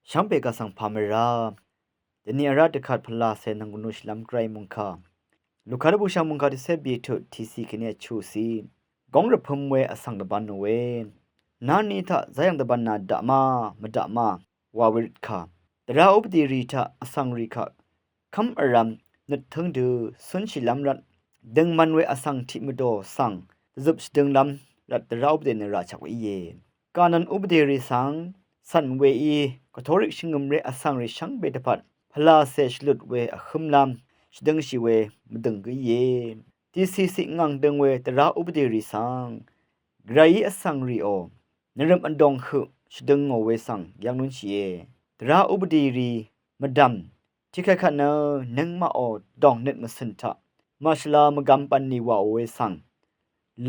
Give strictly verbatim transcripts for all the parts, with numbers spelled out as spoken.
Shvngbe kaq svng pà mvrá dvni vrá dvkvt pvlacè nvng gvnushìlv́m gvray mungkà, Luka dvbùshv̀ng mungkà tiqcé bì tut tiqciq kèní vchuqciq, góng rvpø̄m we vsvng dvbān nò we, narni taq záyv̀ng dvbān nà daq ma mvdaq ma wa we røtkà, dvrá ubvdì rì taq vsvng rì kaq kv́m vrv̄m nøt tǿng dø cúnshìlv́m rvt, døngman we vsvng tiq mvdò svng dvzøp shvdønglv́m rvt dvrá ubvdè nø rà chvk we íe. Kanvn ubvdè rì svng cv̀n weí katorik shvngø̀mré vsvng rì shvngbe dvpvt pvlacè shvlut we vhǿmlv́m shvdøngshì we mvdø̀ng gǿ íe. Tiqciq ciq ngv̀ng døng we dvrá ubvdè rì svng gvrayí vsvng rìò nvrø̀m vdòng høq shvdøngò we svng yv́ng lúnshìe. Dvrá ubvdì rì mvdv̀m tiqkvt kvt nø nøngmaqò dòng nøt mvcø̀n taq màshvla mvgvm bv̀nlì wàò we svng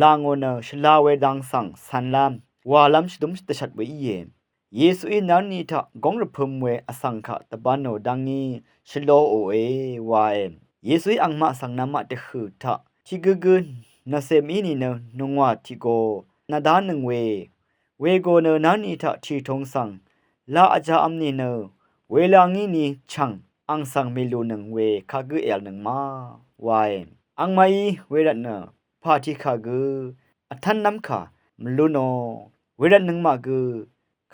làngò nø shvla we dang svng cv̄nlv́m wàlv́m shvdúm dvshvt we íe. Yesuí narni taq góng rvpø̄m we vsvng kaq dvbān nò dv́ngí shvlōòe wae. Yesuí angmaq svng namaq dvhø̀ taq tiq gǿgǿ nvcē mv-í nìnø nungwà tiqgo nvdánøng we, wego nø narni taq tìtūng svng la vjāv̄m nìnø wela ngí ni chv̀ng ang svng mèlùnøng we kagǿ èv̄lnøng ma wae. Angmaqí wervtnø pà tiqkà gø vtv́nlv́m kà mvlú nò, wervt nøngmaq gø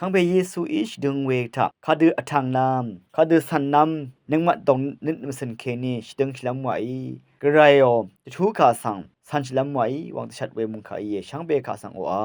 kàngpè Yesuí shvdøng we taq kadø vtv̄nglv́m kadø cv̀nlv́m nøngmaq dòng nøt mvcø̀n kèní shvdøngshìlv́m wàí, gvrayò dvtú kà svng cv̄nshìlv́m wàí wvng dvshvt we mungkà íe. Shvngbe kà svng oqà